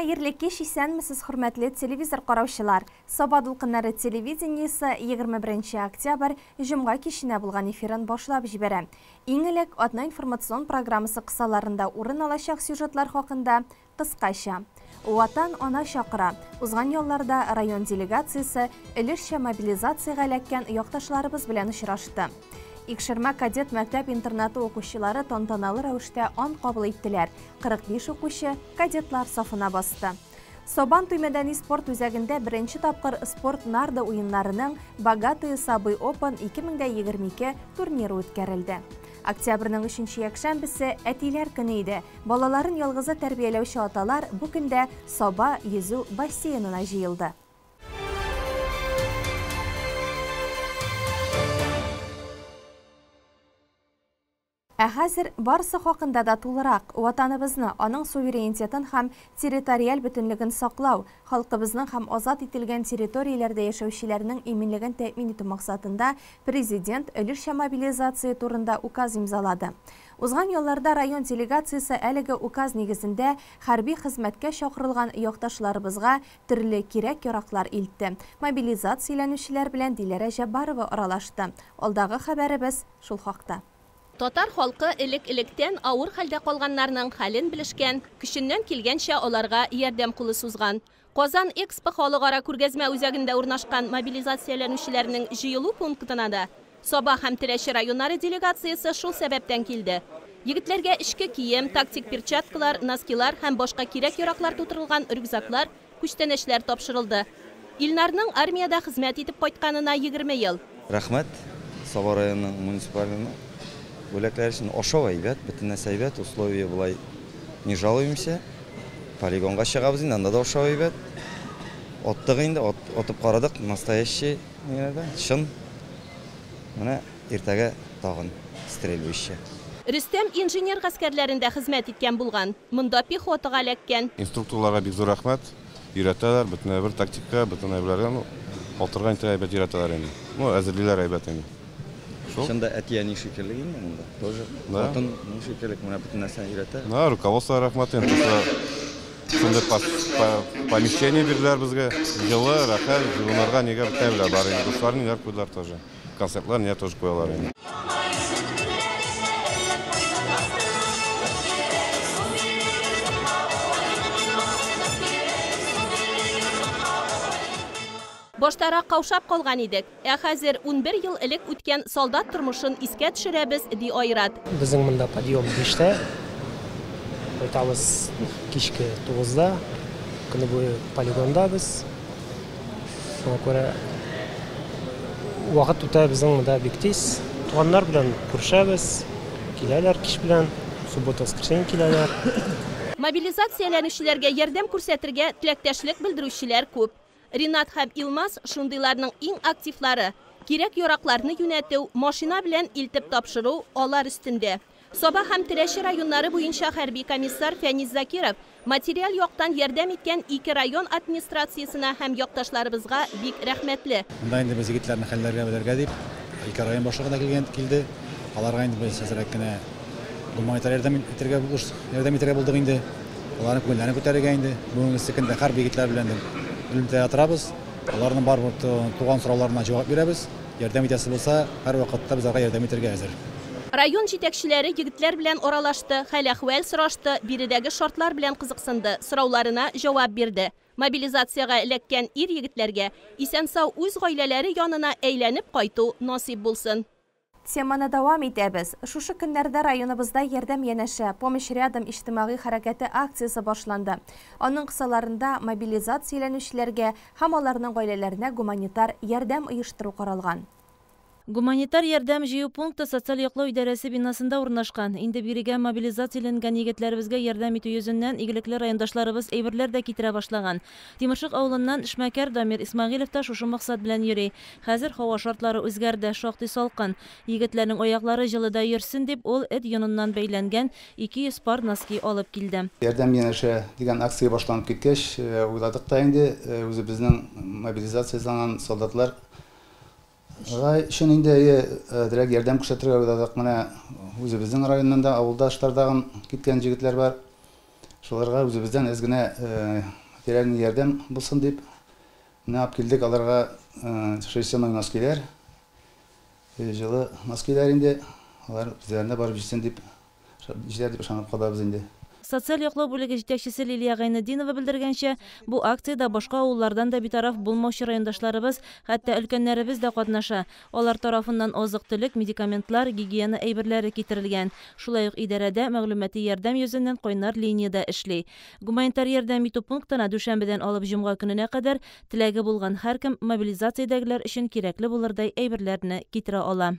Хәерле кич, исәнмесез, хөрмәтле телевизор караучылар. Саба дулкыннары телевидениесе 21 октябрь җомга киченә булган эфирын башлап җибәрә. Иң элек атна информацион программасы кысаларында урын алачак сюжетлар хакында кыскача. Ватан ана чакыра. Узган ялларда район делегациясе өлешчә мобилизациягә эләккән якташларыбыз белән очрашты. Икшермә кадет мәктәп интернаты укучылары тантаналы рәвештә ант кабул иттеләр. 45 укучы кадетлар сафына басты. Сабантуй мәдәни спорт үзәгендә беренче тапкыр спорт нарды уеннарының Богатые Сабы Open 2022 турниры үткәрелде. Октябрьнең 3 якшәмбесе әтиләр көне иде. Балаларын ялгызы тәрбияләүче аталар бу көндә Саба йөзү бассейнына җыелды. Ә хәзер барысы хакында да тулырак Ватаныбызны, аның суверенитетын һәм территориаль бөтенлеген саклау, халкыбызның һәм азат ителгән территорияләрдә яшәүчеләрнең иминлеген тәэмин итү максатында президент өлешчә мобилизация турында указ имзалады. Узган елларда район делегациясе әлеге указ нигезендә хәрби хезмәткә чакырылган якташларыбызга төрле кирәк-яраклар илтте. Мобилизацияләнүчеләр белән Диләрә Җаббарова аралашты. Алдагы хәбәребез шул хакта. Татар халкы элек-электән авыр хәлдә калганнарның хәлен белешкән, көченнән килгәнчә аларга ярдәм кулы сузган. Казан Экспо халыкара күргәзмә үзәгендә урнашкан мобилизацияләнүчеләрнең җыелу пунктына да Саба һәм Теләче районнары делегациясе шул сәбәптән килде. Егетләргә эчке кием, тактик перчаткалар, носкилар һәм башка кирәк-яраклар тутырылган рюкзаклар, күчтәнәчләр тапшырылды. Илнарның армиядә хезмәт итеп кайтканына 20 ел. Рәхмәт Саба районының муниципаль бүләкләр өчен. Ашау әйбәт, бөтен нәрсә әйбәт, условия болай не жалуемся. Полигонга чыгабыз инде, анда да ашау әйбәт. Аттык инде, атып карадык, настоящий ниләрдә, чын. Менә иртәгә тагын стрельбище. Рөстәм инженер гаскәрләрендә хезмәт иткән булган. Монда пехотага эләккән. Инструкторларга бик зур рәхмәт. Өйрәтәләр, бөтен бер тактика, бөтен әйберләргә, ну, алтырга инде әйбәт өйрәтәләр инде. Ну, әзерлиләр әйбәт инде. Чында әти-әни шикелле инде монда. Тоже хатын шикелле, менә бөтен нәрсәне өйрәтә. Да, руководство рәхмәт инде. Шундый помещение бирделәр безгә. Җылы, рәхәт, җылынырга нигә бөтен әйберләр бар инде. Душлар ниләр куйдылар тоже. Концертлар ниләр тоже куялар инде. Баштарак каушап калган идек. Ә хәзер 11 ел элек үткән солдат тормышын искә төшерәбез, ди Айрат. Безнең монда подъем 5-тә, кайтабыз кичке 9-да, көне буе полигонда без. Шуңа күрә вакыт үтә безнең монда бик тиз. Туганнар белән күрешәбез, киләләр кич белән, суббота, воскресенье киләләр. Мобилизацияләнүчеләргә ярдәм күрсәтергә теләктәшлек белдерүчеләр күп. Ринат һәм Илмаз шундыйларның иң активлары. Кирәк-яракларны юнәтү, машина белән илтеп тапшыру алар өстендә. Саба һәм Теләче районнары буенча хәрби комиссар Фәнис Закиров материаль яктан ярдәм иткән ике район администрациясенә һәм якташларыбызга бик рәхмәтле. Монда инде без егетләрне хәлләргә белергә дип ике район башлыгы да килде. Аларга инде без әзрәк кенә гуманитар ярдәм итәргә булдык инде. Аларның күңелләрен күтәрергә инде. Бүгенге көндә хәрби егетләр белән элемтәдә торабыз. Аларның барыбер туган сорауларына җавап бирәбез. Ярдәм итәсе булса, һәр вакытта без аларга ярдәм итәргә әзер. Район җитәкчеләре егетләр белән аралашты, хәл-әхвәл сорашты, биредәге шартлар белән кызыксынды, сорауларына җавап бирде. Мобилизациягә эләккән ир егетләргә исән-сау үз гаиләләре янына әйләнеп кайту насыйп булсын. Теманы дәвам итәбез. Шушы көннәрдә районыбызда ярдәм янәшә, Помощь рядом иҗтимагый хәрәкәте акциясе башланды. Аның кысаларында мобилизацияләнүчеләргә һәм аларның гаиләләренә гуманитар ярдәм оештыру каралган. Гуманитар ярдәм җыю пункты социаль яклау идарәсе бинасында урнашкан. Инде бирегә мобилизацияләнгән егетләребезгә ярдәм итү йөзеннән игелекле райондашларыбыз әйберләр дә китерә башлаган. Тимершык авылыннан эшмәкәр Дамир Исмагилов та шушы максат белән йөри. Хәзер һава шартлары үзгәрде, шактый салкын. Егетләрнең аяклары җылыда йөрсен дип, ул эт йоныннан бәйләнгән 200 пар носки алып килде. Ярдәм янәшә дигән акция башланып киткәч, уйладык та инде үзебезнең мобилизацияләнгән солдатлар өчен инде дирәк ярдәм күрсәтергә уйладык. Менә үзебезнең районнан да, авылдашлардан киткән җегетләр бар. Шуларга үзебездән әз генә материальный ярдәм булсын дип, менә алып килдек аларга шерстяной носкилар, җылы носкилар инде, алар үзләренә барып җитсен дип, җитәр дип ышанып калабыз инде. Социаль яклау бүлеге җитәкчесе Лилия Гайнетдинова белдергәнчә, бу акциядә башка авыллардан да битараф булмаучы райондашларыбыз, хәтта өлкәннәребез дә катнаша. Алар тарафыннан азык-төлек, медикаментлар, гигиена әйберләре китерелгән. Шулай ук идарәдә мәгълүмати ярдәм йөзеннән кайнар линия дә эшли. Гуманитар ярдәм итү пунктына дүшәмбедән алып җомга көненә кадәр теләге булган һәркем мобилизациядәгеләр өчен кирәкле булырдай әйберләрне китерә ала.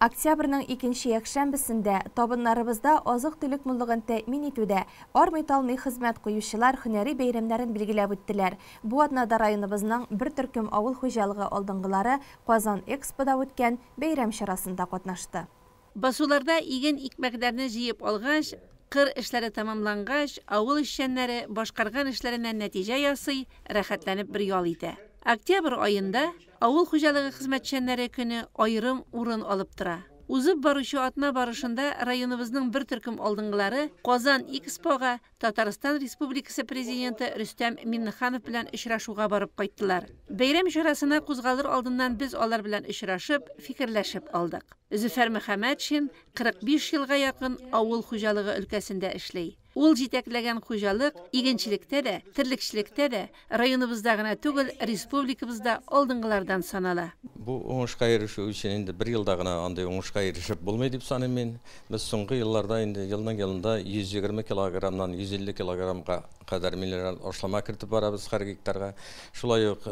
Октябрьнең икенче якшәмбесендә табыннарыбызда азык-төлек муллыгын тәэмин итүдә армый-талмый хезмәт куючылар һөнәри бәйрәмнәрен билгеләп үттеләр. Бу атнада районыбызның бер төркем авыл хуҗалыгы алдынгылары Казан Экспода үткән бәйрәм чарасында катнашты. Басуларда иген икмәкләрне җыеп алгач, кыр эшләре тәмамлангач, авыл эшчәннәре башкарган эшләреннән нәтиҗә ясый, рәхәтләнеп бер ял итә. Октябрь аенда авыл хуҗалыгы хезмәтчәннәре көне аерым урын алып тора. Узып баручы атна барышында районыбызның бер төркем алдынгылары Казан Экспога Татарстан Республикасы Президенты Рөстәм Миңнеханов белән очрашуга барып кайттылар. Бәйрәм чарасына кузгалыр алдыннан без алар белән очрашып, фикерләшеп алдык. Зөфәр Мөхәммәтшин 45 елга якын авыл хуҗалыгы өлкәсендә эшли. Ул җитәкләгән хуҗалык игенчелектә дә, терлекчелектә дә районыбызда гына түгел, республикабызда алдынгылардан санала. Бу уңышка ирешү өчен инде бер елда гына андый уңышка ирешеп булмый дип саныйм мин. Без соңгы елларда инде елның елында 120 килограммнан 150 килограммга кадәр минераль ашлама кертеп барабыз һәр гектарга. Шулай ук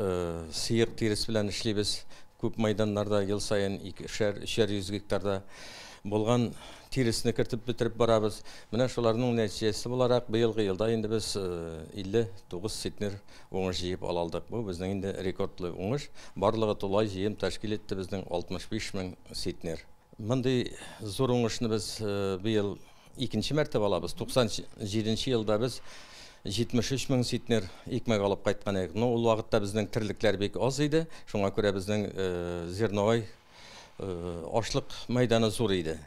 сыек тирес белән эшлибез. Күп мәйданнарда ел саен 2-3 йөз гектарда булган тиресне кертеп бетереп барабыз. Менә шуларның нәтиҗәсе буларак быелгы елда инде без 59 центнер уңыш җыеп ала алдык. Бу безнең инде рекордлы уңыш. Барлыгы тулай җыем тәшкил итте безнең 65 мең центнер. Мондый зур уңышны без быел икенче мәртәбә алабыз. 97 елда без 73 мең центнер икмәк алып кайткан идек. Но ул вакытта безнең терлекләр бик аз иде. Шуңа күрә безнең зерновой ашлык мәйданы зур иде.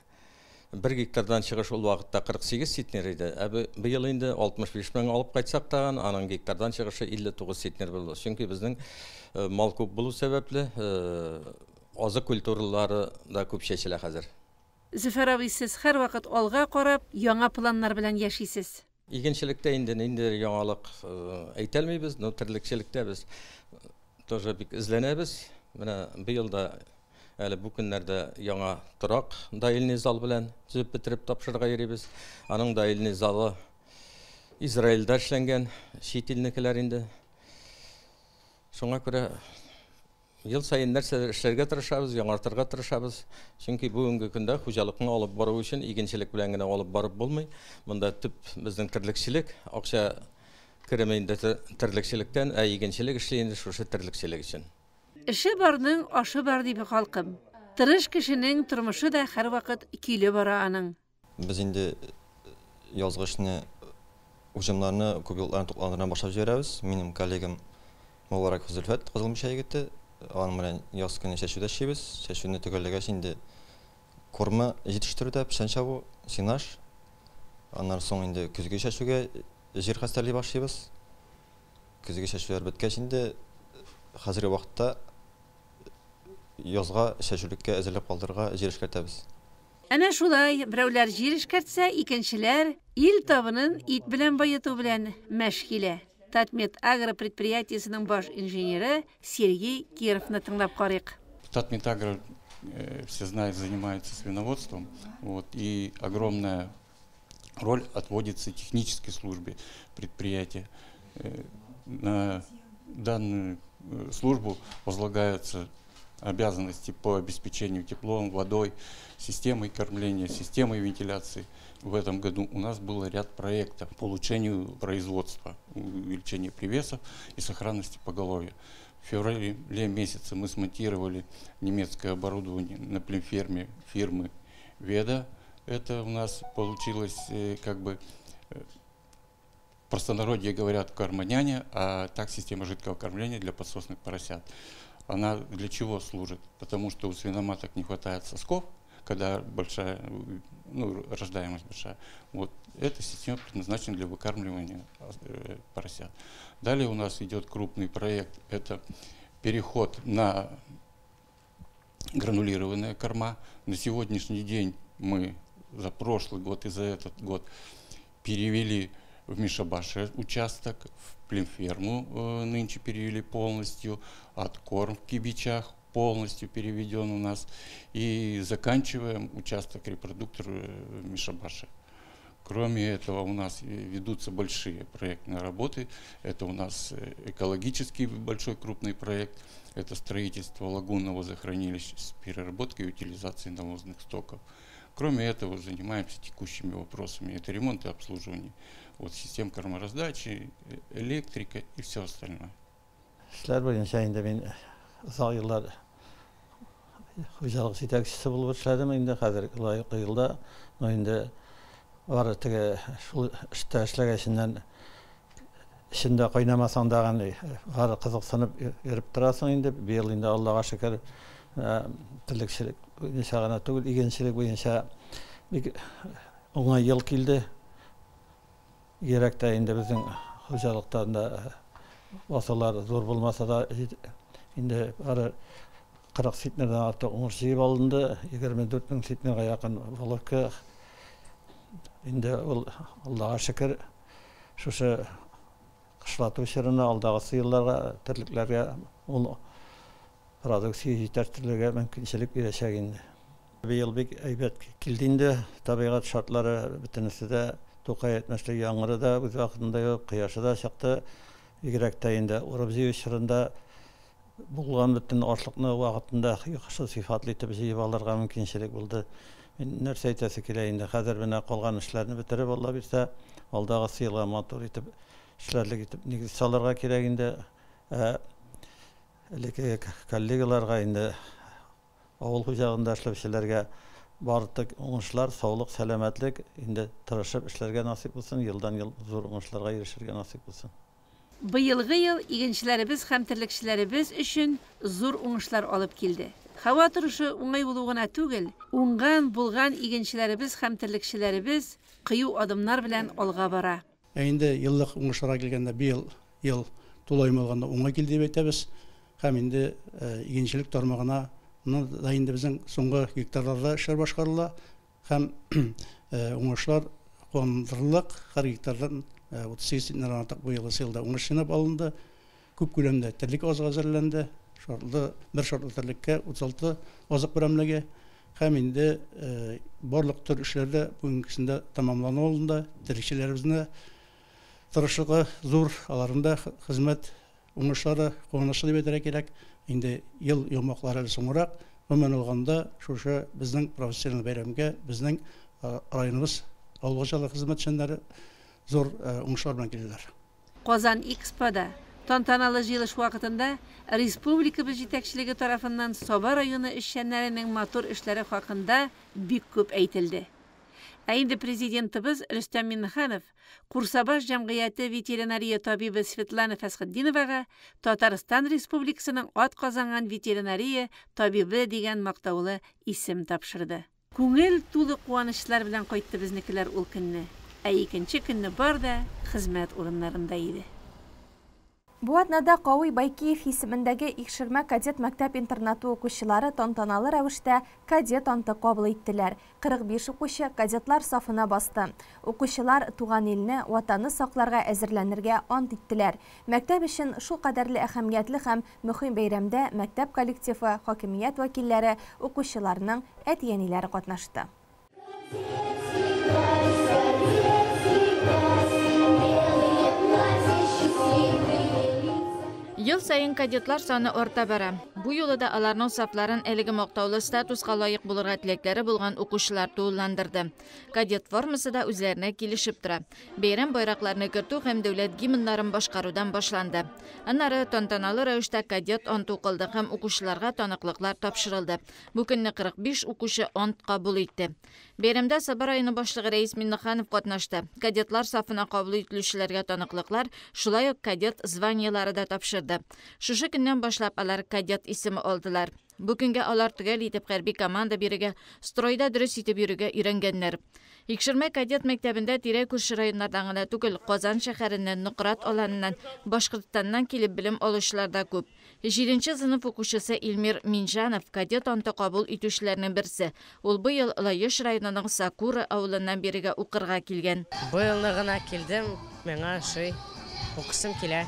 Бер гектардан чыгыш ул вакытта 48 центнер иде. Ә быел инде 65 мең алып кайтсак та, аның гектардан чыгышы 59 центнер булды. Чөнки безнең мал күп булу сәбәпле азык культуралары да күп чәчелә хәзер. Зөфәр абый, сез һәрвакыт алга карап, яңа планнар белән яшисез. Игенчелектә инде нинди яңалык әйтә алмыйбыз, но терлекчелектә без тоже бик эзләнәбез. Менә быел да әле бу көннәрдә яңа торак доильный зал белән төзеп бетереп тапшырырга йөрибез. Аның доильный залы Израильдә эшләнгән, чит илнекеләр инде. Шуңа күрә ел саен нәрсәдер эшләргә тырышабыз, яңартырга тырышабыз. Чөнки бүгенге көндә хуҗалыкны алып бару өчен игенчелек белән генә алып барып булмый. Монда төп безнең терлекчелек, акча кереме инде терлекчелектән, ә игенчелек эшли инде шушы терлекчелек өчен. Эше барның ашы бар дип халкым. Тырыш кешенең тормышы да һәрвакыт көйле бара аның. Без инде язгы эшне, уҗымнарны күп елларны тукландырырга башлап җибәрәбез. Минем коллегам Мулларак Зөлфәт Кызылмишә егете, аның белән яз көне чәчүдә эшлибез. Чәчүне төгәлләгәч инде корма җитештерүдә, печән чабу, сенаж. Аннан соң инде көзге чәчүгә җир хәстәрли башлыйбыз. Көзге чәчүләр беткәч инде хәзерге вакытта язга чәчүлеккә әзерләп калдырырга җир эшкәртәбез. Әнә шулай берәүләр җир эшкәртсә, икенчеләр ил табынын ит белән баету белән мәш килә. Татмет Агро предприятиесенең баш инженеры Сергей Кировны тыңлап карыйк. Татмет Агро, все знают, занимается свиноводством, вот, и огромная роль отводится технической службе предприятия. На данную службу возлагаются обязанности по обеспечению теплом, водой, системой кормления, системой вентиляции. В этом году у нас был ряд проектов по улучшению производства, увеличению привесов и сохранности поголовья. В феврале месяце мы смонтировали немецкое оборудование на племферме фирмы Веда. Это у нас получилось как бы простонародье говорят кормоняня, а так система жидкого кормления для подсосных поросят. Она для чего служит? Потому что у свиноматок не хватает сосков, когда большая, ну, рождаемость большая. Вот эта система предназначена для выкармливания поросят. Далее у нас идет крупный проект, это переход на гранулированные корма. На сегодняшний день мы за прошлый год и за этот год перевели в Мишабаше участок, в племферму нынче перевели полностью, откорм в Кибичах полностью переведен у нас, и заканчиваем участок репродуктор в Мишабаше. Кроме этого, у нас ведутся большие проектные работы. Это у нас экологический большой крупный проект, это строительство лагунного водохранилища с переработкой и утилизацией навозных стоков. Кроме этого, занимаемся текущими вопросами. Это ремонт и обслуживание систем кормораздачи, электрика и все остальное. Эшләр буенча инде мин озак еллар хуҗалык җитәкчесе булып эшләдем инде, хәзер лаеклы елда, но инде бары теге шул эштә эшләгәченнән эчендә кайнамасаң да бары кызыксынып йөреп торасың инде. Быел инде Аллага шөкер, терлекчелек буенча гына түгел, игенчелек буенча бик уңай ел килде. Бигрәк тә инде безнең хуҗалыкта да басулар зур булмаса да, инде бары 40 центнердән артык уңыш җыеп алынды, 24 мең центнерга якын воловка. Инде ул Аллага шөкер, шушы кышлату чорына, алдагысы елларга терлекләргә ул продукция җитештерергә мөмкинчелек бирәчәк инде. Быел бик әйбәт килде инде, табигать шартлары бөтенесе дә Тукай әйтмешли, яңгыры да үз вакытында юк, кояшы да чыкты. Бигрәк тә инде урып-җыю чорында булган бөтен ашлыкны вакытында яхшы сыйфатлы итеп җыеп алырга мөмкинчелек булды. Мин нәрсә әйтәсе килә инде, хәзер менә калган эшләрне бетереп, Алла бирсә, алдагысы елга матур итеп эшләрлек итеп нигез салырга кирәк инде. Элекке коллегаларга инде, авыл хуҗалыгында эшләүчеләргә бары тик уңышлар, саулык, сәламәтлек, инде тырышып эшләргә насыйп булсын, елдан-ел зур уңышларга ирешергә насыйп булсын. Быелгы ел игенчеләребез һәм терлекчеләребез өчен зур уңышлар алып килде. Һава торышы уңай булу гына түгел, уңган, булган игенчеләребез һәм терлекчеләребез кыю адымнар белән алга бара. Ә инде еллык уңышларга килгәндә, быел ел тулаем алганда уңай килде дип әйтәбез. Һәм инде игенчелек тармагына да инде безнең соңгы гектарларда эшләр башкарыла һәм уңышлар куандырырлык. Һәр гектардан 38 центнердан артык быелгы елда уңыш җыйнап алынды. Күп күләмдә терлек азыгы әзерләнде. Шартлы, бер шартлы терлеккә 36 азык берәмлеге һәм инде барлык төр эшләр дә бүгенгесендә тәмамлану алдында. Терлекчеләребезне тырышлыгы зур, аларның да хезмәт уңышлары куанычлы дип әйтергә кирәк. Инде ел йомгаклары әле соңрак. Гомумән алганда, шушы безнең профессиональ бәйрәмгә безнең районыбыз авыл хуҗалыгы хезмәтчәннәре зур уңышлар белән килделәр. Казан Экспода тантаналы җыелыш вакытында республикабыз җитәкчелеге тарафыннан Саба районы эшчәннәренең матур эшләре хакында бик күп әйтелде. Ә инде президентыбыз Рөстәм Миңнеханов Курсабаш җәмгыяте ветеринария табибы Светлана Фәсхетдиновага Татарстан Республикасының атказанган ветеринария табибы дигән мактаулы исем тапшырды. Күңел тулы куанычлар белән кайтты безнекеләр ул көнне. Ә икенче көнне бар да хезмәт урыннарында иде. Бу атнада Кауи Байкиев исемендәге Икшермә кадет мәктәп-интернаты укучылары тантаналы рәвештә кадет анты кабул иттеләр. 45 укучы кадетлар сафына басты. Укучылар туган илне, ватанны сакларга әзерләнергә ант иттеләр. Мәктәп өчен шул кадәрле әһәмиятле һәм мөһим бәйрәмдә мәктәп коллективы, хакимият вәкилләре, укучыларның әти-әниләре катнашты. Ел сайын кадетлар саны арта бара. Бу юлы да аларның сафларын әлеге мактаулы статуска лаек булырга теләкләре булган укучылар тулыландырды. Кадет формасы да үзләренә килешеп тора. Бәйрәм байракларны кертү һәм дәүләт гимннарын башкарудан башланды. Аннары тантаналы рәвештә кадет анты укылды һәм укучыларга таныклыклар тапшырылды. Бу көнне 45 укучы ант кабул итте. Бәйрәмдә Саба районы башлыгы Рәис Миннеханов катнашты. Кадетлар сафына кабул ителүчеләргә таныклыклар, шулай ук кадет званиелары да тапшырды. Шушы көннән башлап алар кадет исеме алдылар. Бу көнгә алар төгәл итеп хәрби команда бирергә, стройда дөрес итеп йөрергә өйрәнгәннәр. Икшермә кадет мәктәбендә тирә-күрше районнардан гына түгел, Казан шәһәреннән, Нократ Аланыннан, Башкортстаннан килеп белем алучылар да күп. Җиденче сыйныф укучысы Илмир Минҗанов кадет анты кабул итүчеләрнең берсе. Ул быел Лаеш районының Сакура авылыннан бирегә укырга килгән. Быелны гына килдем, миңа ошый, укысым килә.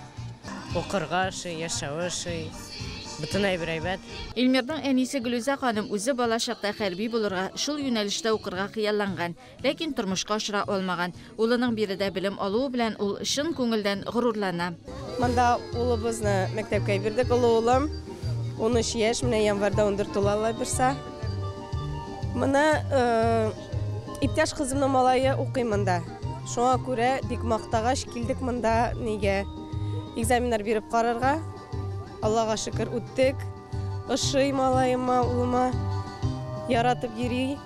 Укырга ошый, яшәве ошый, бөтен әйбер әйбәт. Илмирның әнисе Гөлүзә ханым үзе бала чакта хәрби булырга, шул юнәлештә укырга хыялланган, ләкин тормышка ашыра алмаган. Улының биредә белем алуы белән ул чын күңелдән горурлана. Монда улыбызны мәктәпкә бирдек, олы улым 13 яшь, менә январьда 14 тула Алла бирсә. Моны иптәш кызымның малае укый монда. Шуңа күрә бик мактагач килдек монда нигә экзаменнар биреп карарга. Аллага шөкер, үттек. Ошый малаема, улыма, яратып йөри.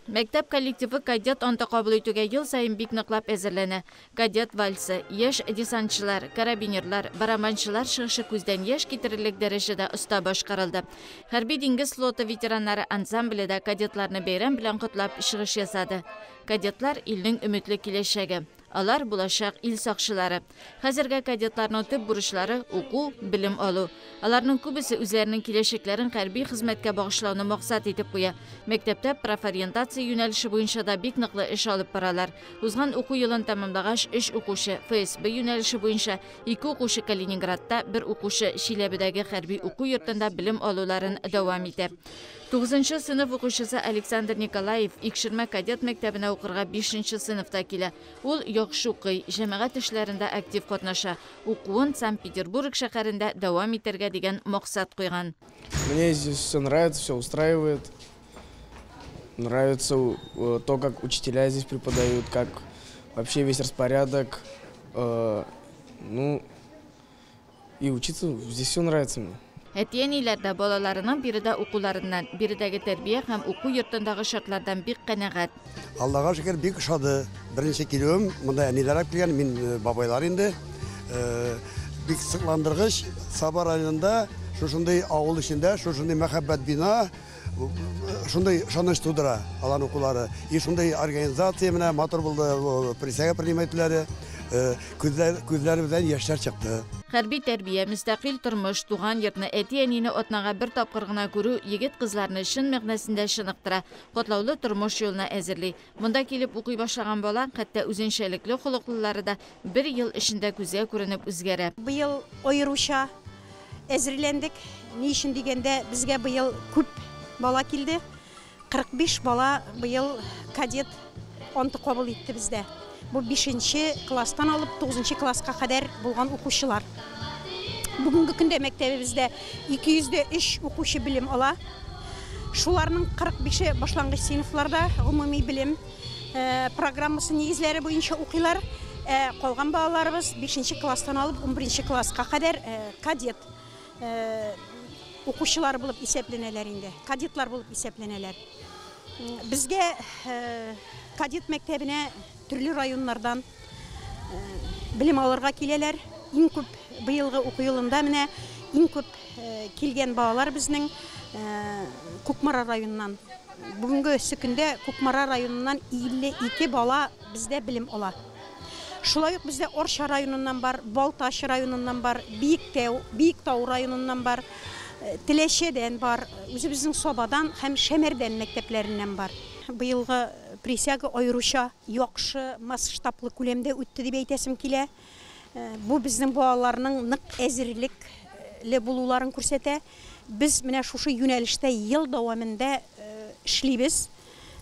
Мәктәп коллективы кадет анты кабул итүгә ел саен бик ныклап әзерләнә. Кадет вальсы, яшь десантчылар, карабинерлар, барабанчылар чыгышы күздән яшь китерерлек дәрәҗәдә оста башкарылды. Хәрби диңгез флоты ветераннары ансамбле дә кадетларны бәйрәм белән котлап чыгыш ясады. Кадетлар илнең өметле киләчәге. Алар булачак ил сакчылары. Хәзергә кадетларның төп бурычлары уку, белем алу. Аларның күбесе үзләренең киләчәкләрен хәрби хезмәткә багышлауны максат итеп куя. Мәктәптә профориентация юнәлеше буенча да бик ныклы эш алып баралар. Узган уку елын тәмамлагач, 3 укучы ФСБ юнәлеше буенча, 2 укучы Калининградта, 1 укучы Чиләбедәге хәрби уку йортында белем алуларын дәвам итә. 9нчы сыйныф укучысы Александр Николаев Икшермә кадет мәктәбенә укырга 5нче сыйныфта килә. Ул яхшы укый, җәмәгать эшләрендә актив катнаша. Укуын Санкт-Петербург шәһәрендә дәвам итәргә дигән максат куйган. Мне здесь все нравится, все устраивает. Нравится то, как учителя здесь преподают, как вообще весь распорядок. Ну, и учиться здесь все нравится мне. Әти-әниләр дә балаларының биредә укуларыннан, биредәге тәрбия һәм уку йортындагы шартлардан бик канәгать. Аллага шөкер, бик ошады. Беренче килүем, монда әниләр алып килгән, мин бабайлар инде. Бик сокландыргыч Саба районында шушындый авыл эчендә шушындый мәхәббәт бина, шундый ышаныч тудыра аларның укулары. И шундый организация менә матур булды, присяга принимать итүләре, күзләребездән яшьләр чыкты. Хәрби тәрбия, мөстәкыйль тормыш, туган йортны, әти-әнине атнага бер тапкыр гына күрү егет-кызларны чын мәгънәсендә чыныктыра, катлаулы тормыш юлына әзерли. Монда килеп укый башлаган бала, хәтта үзенчәлекле холыклылары да бер ел эчендә күзгә күренеп үзгәрә. Быел аеруча әзерләндек. Ни өчен дигәндә, безгә быел күп бала килде. 45 бала быел кадет анты кабул итте бездә. Бу 5нче класстан алып 9нчы класска кадәр булган укучылар. Бүгенге көндә мәктәбебездә 203 укучы белем ала. Шуларның 45-е башлангыч сыйныфларда гомуми белем программасы нигезләре буенча укыйлар. Калган балаларыбыз 5нче класстан алып 11нче класска кадәр кадет укучылар булып исәпләнәләр инде. Кадетлар булып исәпләнәләр. Безгә кадет мәктәбенә төрле районнардан белем алырга киләләр. Иң күп быелгы уку елында менә иң күп килгән балалар безнең Кукмара районыннан. Бүгенге көндә Кукмара районыннан 52 бала бездә белем ала. Шулай ук бездә Орча районыннан бар, Балтач районыннан бар, Биектау районыннан бар, Теләчәдән бар, үзебезнең Сабадан һәм Шәмәрдән мәктәпләреннән бар. Быелгы присяга аеруча яхшы масштаблы күләмдә үтте дип әйтәсем килә. Бу безнең балаларның нык әзерлекле булуларын күрсәтә. Без менә шушы юнәлештә ел дәвамында эшлибез.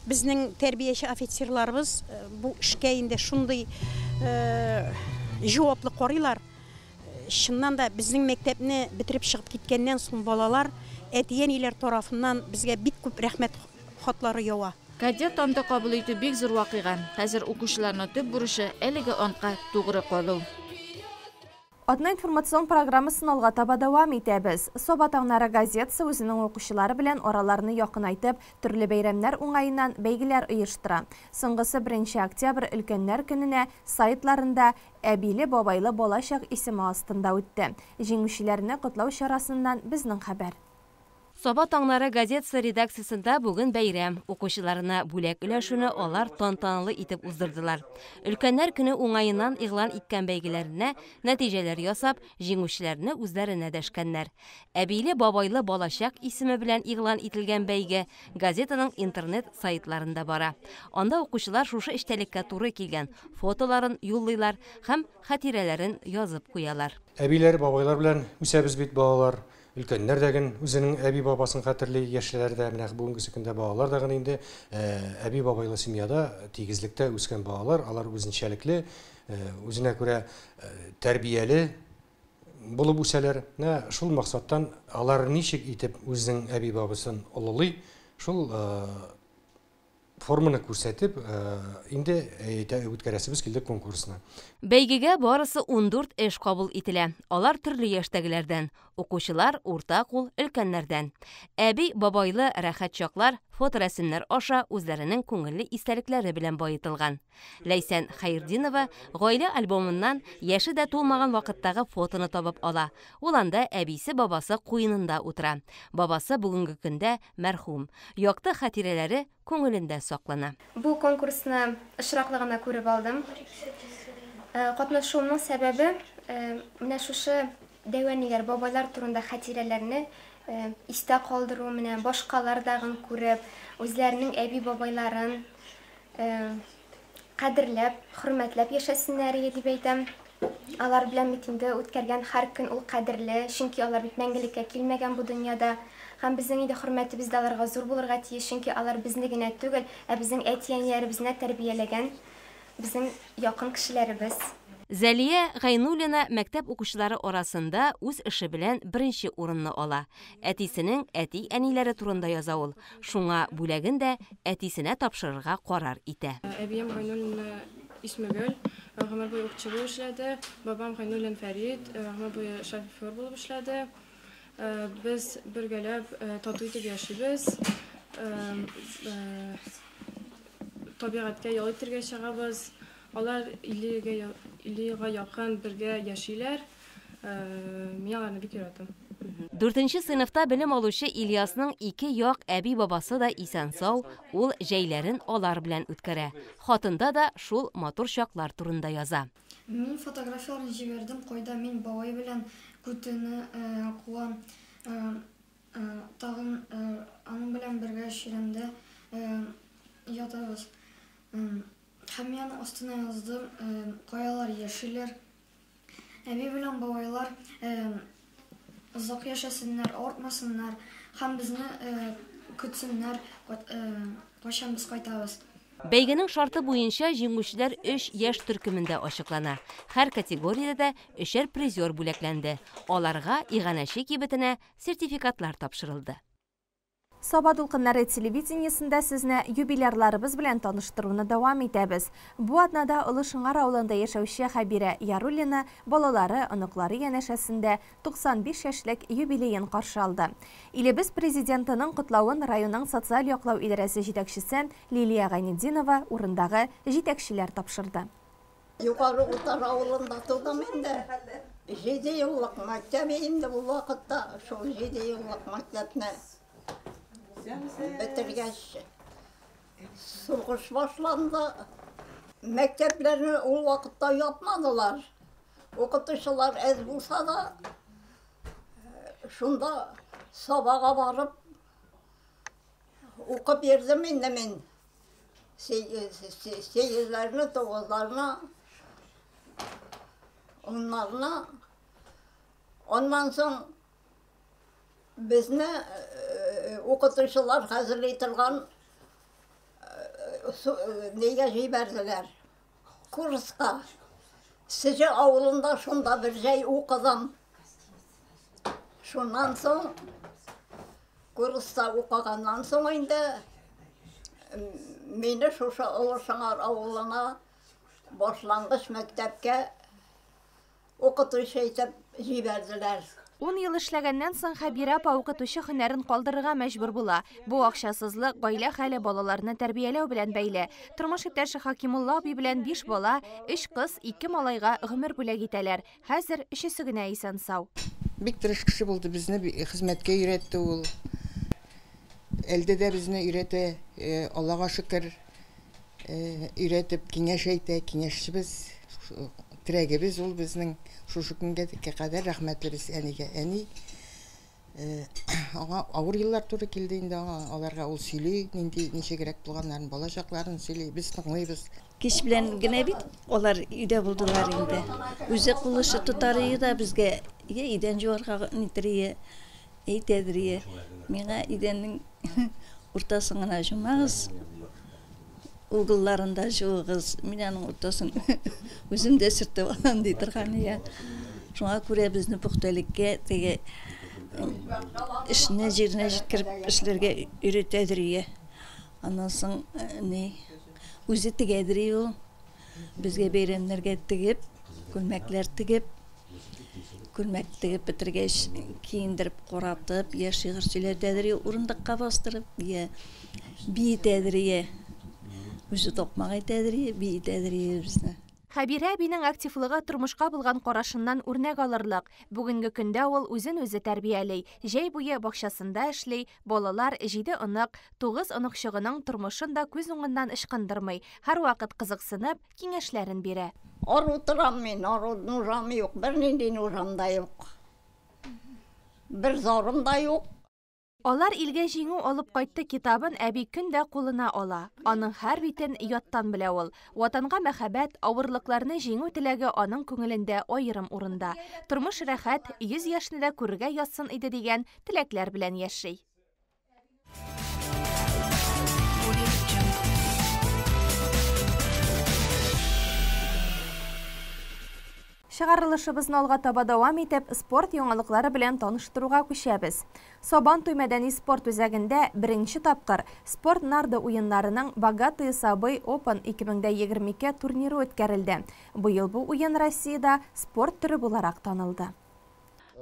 Безнең тәрбияче офицерларыбыз бу эшкә инде шундый җаваплы карыйлар. Чыннан да безнең мәктәпне бетереп чыгып киткәннән соң балалар әти-әниләр тарафыннан безгә бик күп рәхмәт хатлары ява. Кадет анты кабул итү бик зур вакыйга. Хәзер укучыларның төп бурычы әлеге антка тугры калу. Атна информацион программасын алга таба дәвам итәбез. Саба таңнары газетасы үзенең укучылары белән араларны якынайтып, төрле бәйрәмнәр уңаеннан бәйгеләр оештыра. Соңгысы 1 октябрь өлкәннәр көненә сайтларында Әбиле-бабайлы балачак исеме астында үтте. Җиңүчеләрне котлау чарасыннан безнең хәбәр. Саба таңнары газетасы редакциясендә бүген бәйрәм. Укучыларына бүләк өләшүне алар тантаналы итеп уздырдылар. Өлкәннәр көне уңаеннан игълан иткән бәйгеләренә нәтиҗәләр ясап, җиңүчеләрне үзләренә дәшкәннәр. Әбиле-бабайлы балачак исеме белән игълан ителгән бәйге газетаның интернет сайтларында бара. Анда укучылар шушы эчтәлеккә туры килгән фотоларын юллыйлар һәм хатирәләрен язып куялар. Әбиләр, бабайлар белән үсәбез бит балалар. Өлкәннәр дә ген үзенең әби-бабасын хәтерли, яшьләр дә, менә бүгенге көндә балалар да ген инде әби-бабайлы семьяда тигезлектә үскән балалар, алар үзенчәлекле, үзенә күрә тәрбияле булып үсәләр. Менә шул максаттан алар ничек итеп үзенең әби-бабасын олылый, шул форманы күрсәтеп, инде үткәрәсебез килде конкурсны. Бәйгегә барысы 14 эш кабул ителә. Алар төрле яшьтәгеләрдән, укучылар, урта кул, өлкәннәрдән. Әби, бабайлы рәхәт чаклар фоторәсемнәр аша үзләренең күңелле истәлекләре белән баетылган. Ләйсән Хәйрдинова гаилә альбомыннан яше дә тулмаган вакыттагы фотоны табып ала. Ул анда әбисе бабасы куенында утыра. Бабасы бүгенге көндә мәрхүм. Якты хатирәләре күңелендә саклана. Бу конкурсны очраклы гына күреп алдым. Катнашуымның сәбәбе менә шушы дәүәниләр, бабайлар турында хатирәләрне истә калдыру, менә башкалардагын күреп, үзләренең әби-бабайларын кадерләп, хөрмәтләп яшәсеннәр дип әйтәм. Алар белән бит инде үткәргән һәр көн ул кадерле, чөнки алар бит мәңгелеккә килмәгән бу дөньяда. Һәм безнең инде хөрмәтебез дә аларга зур булырга тиеш, чөнки алар безне генә түгел, ә безнең әти-әниләребезне тәрбияләгән безнең якын кешеләребез. Зәлия Гайнуллина мәктәп укучылары арасында үз эше белән беренче урынны ала. Әтисенең әти-әниләре турында яза ул. Шуңа бүләген дә әтисенә тапшырырга карар итә. Әбием Гайнуллина Исмегөл, гомер буе укытучы булып эшләде. Бабам Гайнуллин Фәрид, гомер буе шофер булып эшләде. Без бергәләп тату итеп яшибез. Табигатькә ял итәргә чыгабыз. Алар 50 елга якын бергә яшиләр. Мин аларны бик яратам. 4нче сыйныфта белем алучы Ильясның ике як әби-бабасы да исән-сау, ул җәйләрен алар белән үткәрә. Хатында да шул матур чаклар турында яза. Мин фотографияләрне җибәрдем, кайда мин бабай белән күтене куам, тагын аның белән бергә чирәмдә ятабыз. Һәм мин аның астына яздым, каялар яшиләр. Әби белән бабайлар озак яшәсеннәр, авыртмасыннар һәм безне көтсеннәр, кайчан без кайтабыз. Бәйгенең шарты буенча җиңүчеләр 3 яшь төркемендә ачыклана. Һәр категориядә дә 3 призер бүләкләнде. Аларга иганәче кибетенә сертификатлар тапшырылды. Саба дулкыннары телевидениесендә сезне юбилярларыбыз белән таныштыруны дәвам итәбез. Бу атнада Олы Шыңар авылында яшәүче Хәбирә Яруллина балалары, оныклары янәшәсендә 95 яшьлек юбилеен каршы алды. Илебез президентының котлавын районның социаль яклау идарәсе җитәкчесе Лилия Гайнетдинова урындагы җитәкчеләр тапшырды. Югары Утар авылында тудым инде. 7 еллык мәктәп инде бу вакытта, шул 7 еллык мәктәпне бетергәч сугыш башланды. Мәктәпләрне ул вакытта япмадылар. Укытучылар әз булса да, шунда Сабага барып укып йөрдем инде мин. 8-ләрне, 9-ларны, 10-ларны. Аннан соң безне укытучылар хәзерли торган нигә җибәрделәр? Курска. Сеҗе авылында шунда бер җәй укыдым. Шуннан соң курста укыганнан соң инде мине шушы Олы Шыңар авылына башлангыч мәктәпкә укытучы итеп җибәрделәр. Ун ел эшләгәннән соң Хәбирә апа укытучы һөнәрен калдырырга мәҗбүр була. Бу акчасызлык, гаилә хәле, балаларны тәрбияләү белән бәйле. Тормыш иптәше Хакимулла абый белән биш бала, өч кыз, ике малайга гомер бүләк итәләр. Хәзер өчесе генә исән-сау. Бик тырыш кеше булды, безне хезмәткә өйрәтте ул. Әлде дә безне өйрәтә, Аллага шөкер, өйрәтеп киңәш әйтә, киңәшчебез, терәгебез ул безнең. Шушы көнгә кадәр рәхмәтлебез әнигә. Әни аңа авыр еллар туры килде инде аңа, аларга ул сөйли, нинди ничегрәк булганнарын, бала чакларын сөйли, без тыңлыйбыз. Кич белән генә бит алар өйдә булдылар инде. Үзе кул эше тотар ие да безгә, я идән җуарга нитер ие, әйтәдер ие. Миңа идәннең уртасын гына җумагыз, угылларын да җуыгыз, мин аның уртасын үзем дә сөртеп алам ди торган ие. Шуңа күрә безне пөхтәлеккә теге эшне җиренә җиткереп эшләргә өйрәтәдер ие. Аннан соң ни үзе тегәдер ие ул. Безгә бәйрәмнәргә тегеп, күлмәкләр тегеп, күлмәк тегеп бетергәч, киендереп, каратып, я шигырь сөйләтәдер ие, урындыкка бастырып, я биетәдер ие. Үзе такмак әйтәдер ие, биетәдер ие безне. Хәбирә әбинең активлыгы тормышка булган карашыннан үрнәк алырлык. Бүгенге көндә ул үзен-үзе тәрбияли, җәй буе бакчасында эшли, балалар, җиде онык, тугыз оныкчыгының тормышын да күз уңыннан ычкындырмый, һәрвакыт кызыксынып, киңәшләрен бирә. Ару торам мин, ару нужам юк, бернинди нужам да юк. Бер зарым да юк. Алар илгә җиңү алып кайтты китабын әби көн дә кулына ала. Аның һәр битен яттан белә ул. Ватанга мәхәббәт, авырлыкларны җиңү теләге аның күңелендә аерым урында. Тормыш рәхәт, 100 яшьне дә күрергә язсын иде дигән теләкләр белән яши. Чыгарылышыбызны алга таба дәвам итеп, спорт яңалыклары белән таныштыруга күчәбез. Сабантуй мәдәни спорт үзәгендә беренче тапкыр спорт нарды уеннарының Богатые Сабы Open 2022 турниры үткәрелде. Быел бу уен Россиядә спорт төре буларак танылды.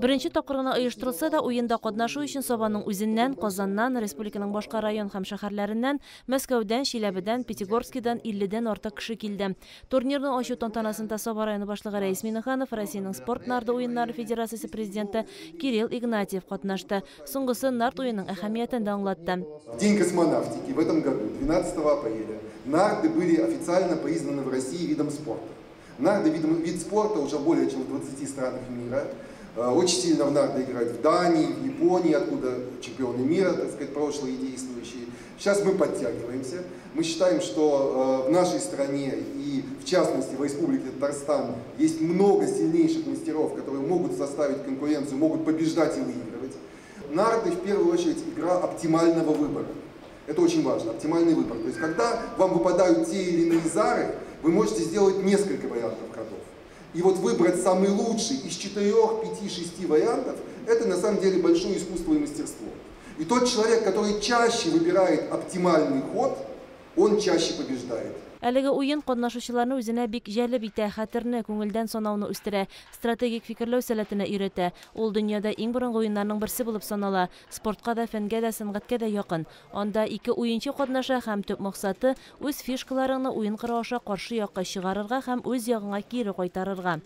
Беренче тапкыр гына оештырылса да, уенда катнашу өчен Сабаның үзеннән, Казаннан, республиканың башка район һәм шәһәрләреннән, Мәскәүдән, Чиләбедән, Пятигорскидан 50-дән артык кеше килде. Турнирны ачу тантанасында Саба районы башлыгы Рәис Миннеханов, Россиянең спорт нарды уеннары федерациясе президенты Кирилл Игнатьев катнашты. Соңгысы нард уенның әһәмиятен дә аңлатты. День космонавтики в этом году, 12 апреля, нарды были официально признаны в России видом спорта. Нарды вид спорта уже более чем в 20 странах мира. Очень сильно в нарды играют в Дании, в Японии, откуда чемпионы мира, так сказать, прошлые и действующие. Сейчас мы подтягиваемся. Мы считаем, что в нашей стране и, в частности, в Республике Татарстан есть много сильнейших мастеров, которые могут составить конкуренцию, могут побеждать и выигрывать. Нарды, в первую очередь, игра оптимального выбора. Это очень важно, оптимальный выбор. То есть, когда вам выпадают те или иные зары, вы можете сделать несколько вариантов ходов. И вот выбрать самый лучший из 4, 5, 6 вариантов, это на самом деле большое искусство и мастерство. И тот человек, который чаще выбирает оптимальный ход, он чаще побеждает. Әлеге уен катнашучыларны үзенә бик җәлеп итә, хәтерне, күңелдән санауны үстерә, стратегик фикерләү сәләтенә өйрәтә. Ул дөньяда иң борынгы уеннарның берсе булып санала. Спортка да, фәнгә дә, сәнгатькә дә якын. Анда ике уенчы катнаша һәм төп максаты үз фишкаларыңны уен кыры аша каршы якка чыгарырга һәм үз ягыңа кире кайтарырга.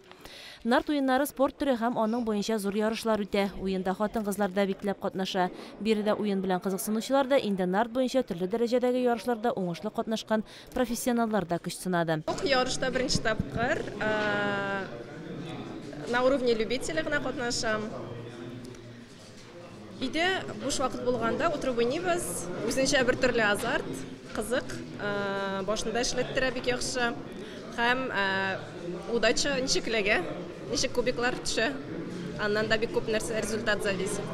Нард уеннары спорт төре һәм аның буенча зур ярышлар үтә. Уенда хатын-кызлар да бик теләп катнаша. Биредә уен белән кызыксынучылар да инде нард буенча төрле дәрәҗәдәге ярышларда уңышлы катнашкан профессионаллар да көч сынады. Ярышта беренче тапкыр на уровне любителя гына катнашам. Өйдә буш вакыт булганда утырып уйныйбыз. Үзенчә бер төрле азарт, кызык, башында эшләттерә бик яхшы. Һәм удача ничек эләгә, ничек кубиклар төшә. Аннан да бик күп нәрсә результат зависит.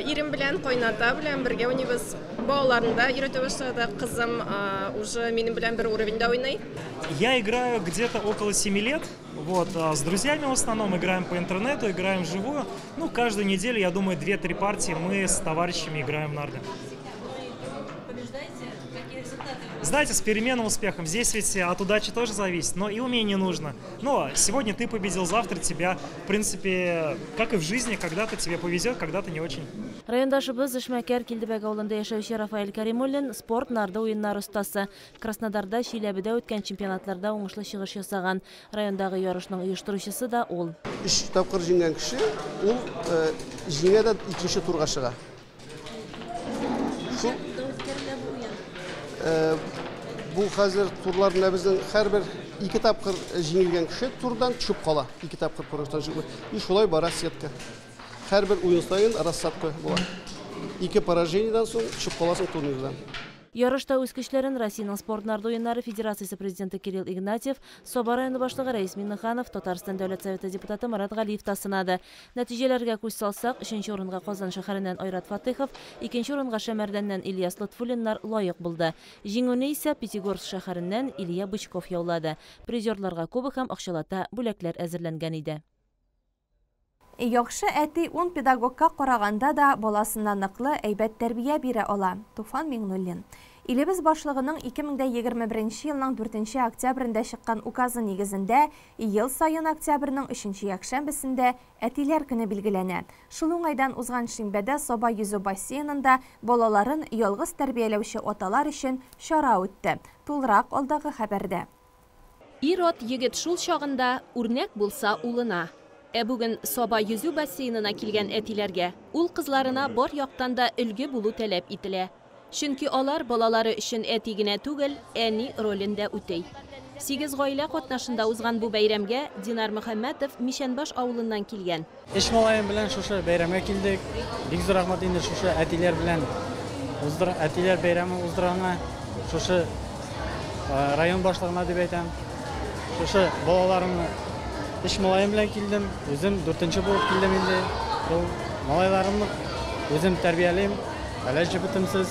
Ирем белән, кайната белән бергә уйныйбыз. Балаларны да өйрәтә башладык. Кызым уже минем белән бер уровеньда уйный. Я играю где-то около 7 лет. Вот, с друзьями в основном играем по интернету, играем вживую. Ну, каждую неделю, я думаю, 2-3 партии мы с товарищами играем в нарды. Знаете, с переменным успехом. Здесь ведь от удачи тоже зависит, но и умение нужно. Но сегодня ты победил, завтра тебя, в принципе, как и в жизни, когда-то тебе повезет, когда-то не очень. Райондашыбыз эшмәкәр Килдебәк авылында яшәүче Рафаэль Каримуллин спорт нарды уеннары остасы. Краснодарда, Чиләбедә үткән чемпионатларда уңышлы чыгыш ясаган. Райондагы ярышның оештыручысы да ул. 3 тапкыр җиңгән кеше, ул җиңә дә икенче турга чыга. Шул бу хәзер турлар менә безнең һәрбер 2 тапкыр җиңелгән кеше турдан төшеп кала. 2 тапкыр турдан чыгып. И шулай бара сетка. Һәрбер уен саен рассадка була. 2 поражениедән соң төшеп каласың турнирдан. Ярышта үз көчләрен Россиянең спорт нарды уеннары федерациясе президенты Кирилл Игнатьев, Саба районы башлыгы Рәис Миңнеханов, Татарстан Дәүләт Советы депутаты Марат Галиев та сынады. Нәтиҗәләргә күз салсак, 3нче урынга Казан шәһәреннән Айрат Фатыйхов, 2нче урынга Шәмәрдәннән Ильяс Лотфуллиннар лаек булды. Җиңүне исә Пятигорск шәһәреннән Илья Бычков яулады. Призерларга кубок һәм акчалата бүләкләр әзерләнгән иде. Яхшы әти 10 педагогка караганда да баласына ныклы әйбәт тәрбия бирә ала. Туфан Миңнуллин. Илебез башлыгының 2021 елның 4 октябрендә чыккан указы нигезендә ел саен октябрьнең 3 якшәмбесендә әтиләр көне билгеләнә. Шул уңайдан узган шимбәдә Саба йөзү бассейнында балаларын ялгыз тәрбияләүче аталар өчен чара үтте. Тулырак алдагы хәбәрдә. Ир-ат егет шул чагында үрнәк булса улына. Ә бүген Саба йөзү бассейнына килгән әтиләргә ул кызларына бар яктан да өлге булу таләп ителә. Чөнки алар балалары өчен әти генә түгел, әни ролен дә үти. 8 гаилә катнашында узган бу бәйрәмгә Динар Мөхәммәтов Мишәнбаш авылыннан килгән. Эш малаем белән шушы бәйрәмгә килдек. Бик зур рәхмәт инде шушы әтиләр белән әтиләр бәйрәме уздырганга, шушы район башлыгына дип әйтәм. Шушы балаларымны эш малаем белән килдем, үзем 4нче булып килдем инде. Ул малайларымны үзем тәрбиялим, әле җебетемсез.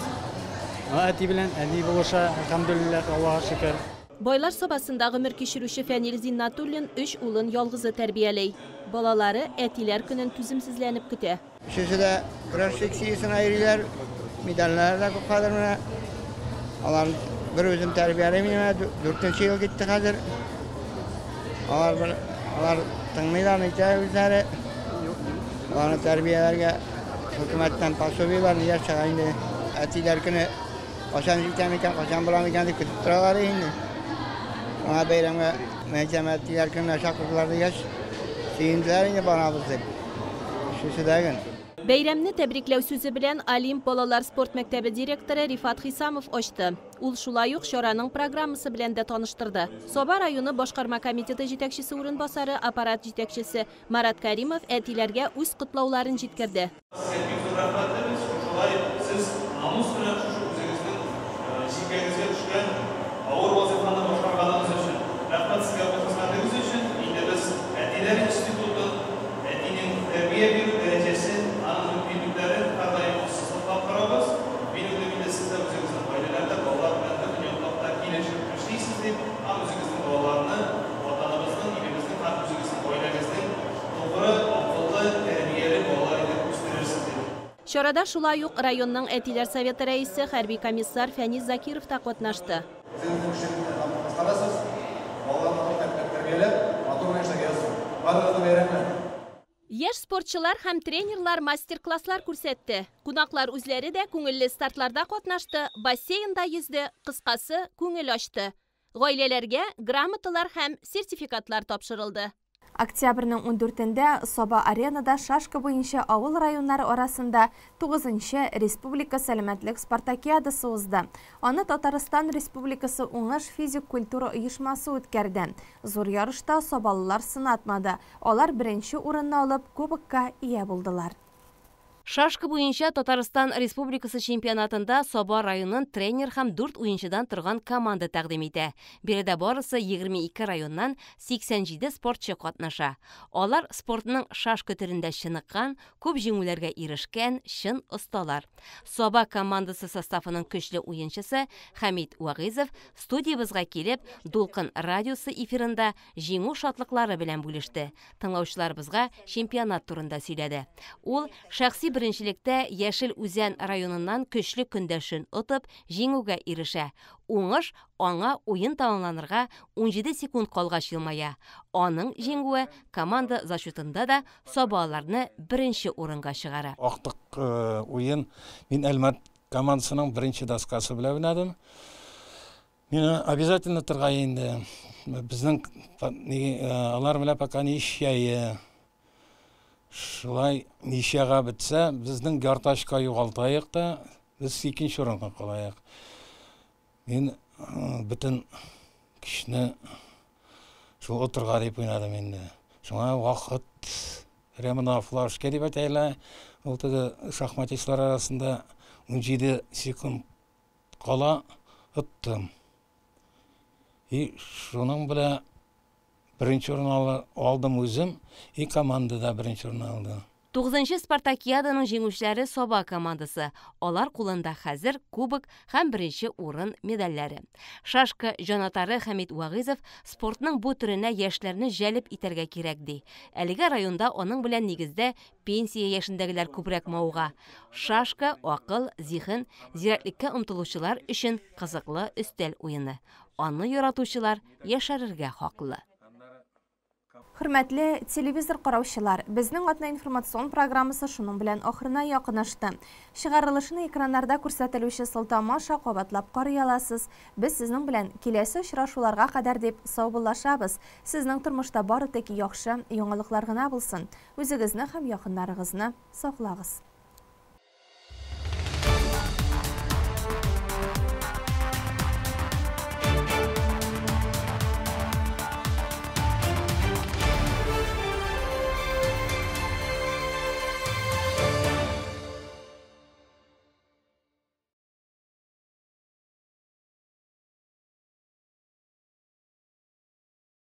Әти белән әни булыша, әлхәмдүлилләһ, Аллаһка шөкер. Байлар Сабасында гомер кичерүче Фәнил Зиннатуллин 3 улын ялгызы тәрбияли. Балалары әтиләр көнен түземсезләнеп көтә. Өчесе дә көрәш секциясенә йөриләр, медальләр дә күп хәзер менә. Алар бер үзем тәрбиялим, менә 4нче ел китте хәзер. Алар тыңлыйлар, нитә үзләре. Аларны тәрбияләргә хөкүмәттән пособиеләр ниләр чыга инде. Әтиләр көне качан җитә микән, качан була микән дип көтеп торалар инде. Аңа бәйрәмгә мәктәп әтиләр көненә чакырдылар дигәч, сөенделәр инде барабыз дип. Шушы дәген. Бәйрәмне тәбрикләү сүзе белән Олимп балалар спорт мәктәбе директоры Рифат Хисамов ачты. Ул шулай ук чараның программасы белән дә таныштырды. Саба районы башкарма комитеты җитәкчесе урынбасары, аппарат җитәкчесе Марат Каримов әтиләргә үз котлауларын җиткерде. Сез намус белән шушы үзегезнең җилкәгезгә төшкән авыр вазифаны башкарганыгыз өчен, рәхмәт сезгә бу хезмәтегез өчен. Инде без әтиләр институтын, әтинең тәрбия бирү дәрәҗәсен, аның мөмкинлекләрен һәрдаим ассызыклап торабыз. Мин уйлыйм инде сез дә үзегезнең гаиләләрдә балалар белән бөтен яклап та килешеп эшлисез дип, һәм үзегезнең балаларны ватаныбызның, илебезнең һәм үзегезнең гаиләгезнең тугры, акыллы, тәрбияле балалар итеп үстерерсез дип. Чарада шулай ук районның әтиләр советы рәисе, хәрби комиссар Фәнис Закиров та катнашты. Яшь спортчылар һәм тренерлар мастер-класслар күрсәтте. Кунаклар үзләре дә күңелле стартларда катнашты, бассейнда йөзде, кыскасы, күңел ачты. Гаиләләргә грамоталар һәм сертификатлар тапшырылды. Октябрьнең 14-ндә Саба аренада шашка буенча авыл районнары арасында 9-нчы республика сәламәтлек спартакиадасы узды. Аны Татарстан Республикасы уңыш физик культура оешмасы үткәрде. Зур ярышта сабалылар сынатмады. Алар беренче урынны алып кубокка ия булдылар. Шашка буенча Татарстан Республикасы чемпионатында Саба районын тренер һәм дүрт уенчыдан торган команда тәкъдим итә. Биредә барысы 22 районнан 87 спортчы катнаша. Алар спортның шашка төрендә чыныккан, күп җиңүләргә ирешкән чын осталар. Саба командасы составының көчле уенчысы Хәмит Вагыйзов студиябезгә килеп, Дулкын радиосы эфирында җиңү шатлыклары белән бүлеште. Тыңлаучыларыбызга чемпионат турында сөйләде. Ул шәхси беренчелектә Яшел Үзән районыннан көчле көндәшен отып, җиңүгә ирешә. Уңыш аңа уен тәмамланырга 17 секунд калгач елмая. Аның җиңүе команда зачетында да сабаларны беренче урынга чыгара. Актык уен мин Әлмәт командасының беренче доскасы белән уйнадым. Мин обязательно торга инде. Безнең алар белән пока ничья. Шулай ничьяга бетсә, безнең ярты очка югалтайык та, без икенче урынга калайык. Мин бөтен көчне шул отырга дип уйнадым инде. Шуңа вакыт прямо на флажке дип әйтәйләр. Ул теге шахматистлар арасында 17 секунд кала оттым. И шуның белән беренче урын алдым үзем, и команда да беренче урын алды. 9нчы Спартакиаданың җиңүчеләре Саба командасы. Алар кулында хәзер кубок һәм беренче урын медальләре. Шашка җанатары Хәмит Вагыйзов спортның бу төренә яшьләрне җәлеп итәргә кирәк ди. Әлегә районда аның белән нигездә пенсия яшендәгеләр күбрәк мавыга. Шашка акыл, зиһен, зирәклеккә омтылучылар өчен кызыклы өстәл уены. Аны яратучылар яшәрергә хаклы. Хөрмәтле телевизор караучылар, безнең атна информацион программасы шуның белән ахырына якынлашты. Чыгарылышны экраннарда күрсәтелүче сылтама аша кабатлап карый аласыз. Без сезнең белән киләсе очрашуларга кадәр дип саубуллашабыз. Сезнең тормышта бары тик яхшы яңалыклар гына булсын. Үзегезне һәм якыннарыгызны саклагыз.